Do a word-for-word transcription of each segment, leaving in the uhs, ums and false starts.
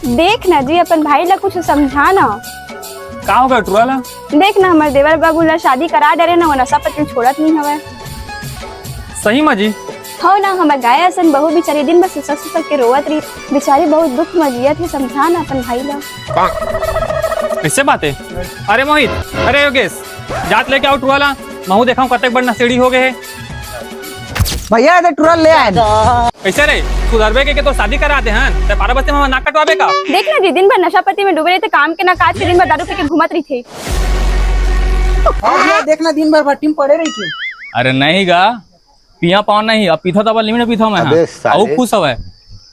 देख ना जी, अपन भाई ला कुछ समझा ना। का हो गया टुरा ला? देख ना, हमर देवर बाबू ला शादी करा डरे ना, वो नशा पत्ती छोड़त नहीं हवय। सही मा जी? हो ना, हमर गाय असन बहू बिचारी दिन भर सुसक सुसक के रोवत रही। बिचारी बहुत दुख मा जियत हे, समझा ना अपन भाई ला। कैसे बात है? अरे मोहित, अरे योगेश, जात लेके आओ टुरा ला, महू देखा कतेक बड़ नशेड़ी हो गए है। भैया, ये टुरा ले आए। कैसे रे? सुधरबे के, के तो शादी करा दे हन, ते बारह बजे में नाक कटवाबे का? देख ना जी, दिन भर नशा पत्ती में डूबे रहिथे, काम के ना काज के, दिन भर दारू पी के घूमत रहिथे। हाँ भैया, देख ना, दिन भर भट्टी में पड़े रहिथे। अरे नहीं गा, पिया पाव नहीं, अब पीथा तो अब लिमिट में पीथा मैं, अबे हाँ। साले। अउ खुश हवय,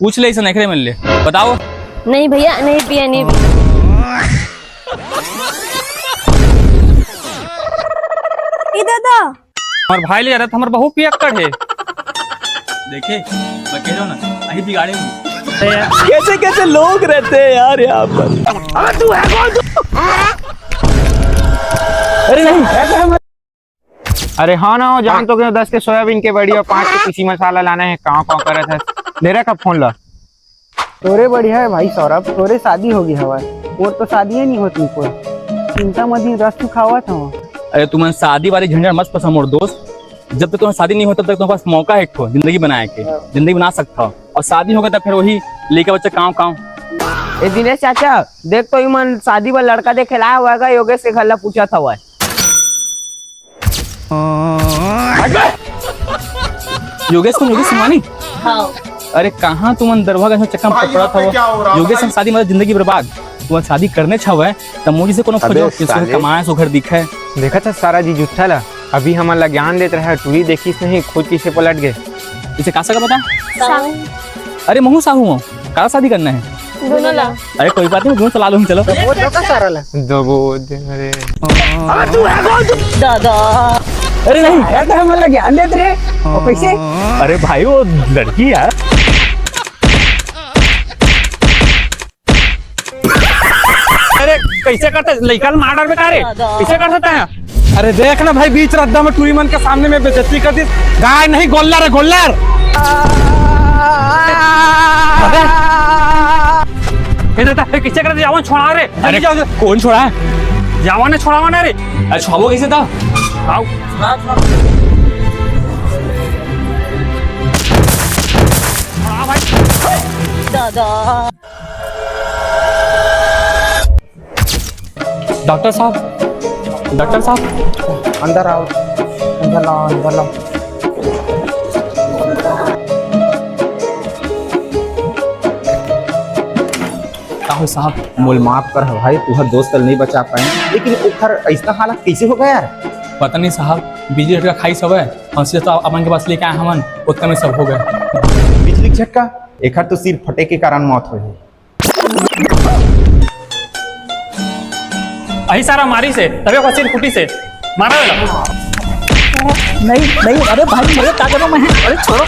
पूछ ले इसे, नखरे मिल ले, बताओ। नहीं भैया, नहीं पिया, नहीं पिया। ई दादा, हमार भाई ले जाता तो हमार बहुत पियक्कड़ है। देखे, मैं कह रहा हूँ ना, अही बिगाड़े हूँ। कैसे कैसे लोग रहते हैं यार यहाँ पर। अरे नहीं। अरे हाँ ना, वो जान तो गए, दस के सोयाबीन के बड़ी और पाँच के पीसी मसाला लाना है, काव काव करे थे। ले रखा फोन ला। तोरे बढ़िया है भाई सौरभ, तोरे शादी होगे हवय, मोर तो शादी नहीं होती कोई। चिंता मत, दिन रस तू खावत हवं। अरे तुमन शादी वाली झंझट मत फंसा मोर दोस्त, जब तक तुम्हारा शादी नहीं होता तब तक तुम्हारे पास मौका है एक ठो जिंदगी बनाए के, हाँ। जिंदगी बना सकता हो, और शादी होगा तब फिर वही लेके बच्चा काव काव। ए दिनेश चाचा, देख तो इमन शादी बर लड़का देखे ला हुआ है, योगेश के घर ला पूछा था हुआ है। योगेश, तुम योगेश सिंघानी? हाँ। अरे कहाँ तुमन दरभंगा के चक्कर में पकड़ा था वो? योगेश संग शादी मतलब जिंदगी बर्बाद। तुमन शादी करने छावे त मोजी से कोनो अबे खोजो, किसी साले। कमाए सो घर दिखे। देखा था सारा जी जुत्था ला, अभी हमन ला ज्ञान देत रहे, टूरी देखिस नहीं, खुद किसे पलट गए। इसे का सका बता? साहू। अरे महू साहू हो, का शादी करना है? दोनों ला। अरे कोई बात नहीं, दोनों चला लूँ, चलो। वो तो का सारा ला। दबो दे रे। दादा। अरे नहीं। अरे तो हमन ला ज्ञान देत रहे। और कैसे? अरे भाई वो लड़की यार। अरे कैसे करते लइका ल मार डारबे का रे? कैसे कर सकता है? अरे देख ना भाई, बीच रद्दा में टूरी मन के सामने में बेइज्जती कर दी। गाय नहीं, गोल्लर है, गोल्लर। अबे। ए दादा, ए, कैसे कर दे? जावन छोड़ा रे। अरे, जल्दी जाओ। कौन छोड़ा है? जावन ने छोड़ावा ना रे। अरे, छोड़ावो कैसे था? आओ। छोड़ा भाई। दादा। डॉक्टर साहब, डॉक्टर साहब। अंदर आओ, अंदर लाओ, अंदर लाओ। का हो साहब? मोल माफ कर भाई, तुहर दोस्त ल नहीं बचा पाए, लेकिन ओखर ऐसा हालत कैसे हो गया यार? पता नहीं साहब, बिजली झटका खाई सब है, हम सीधा तो अपन के पास लेके आए हमन, उतना में सब हो गया। बिजली झटका? एखर तो सिर फटे के कारण मौत हुई है। अही सारा मारी से, तबे ओकर सिर फूटी से। मारा वाला। नहीं, नहीं, अरे भाई, मेरे ताकत में है। अरे छोड़ो।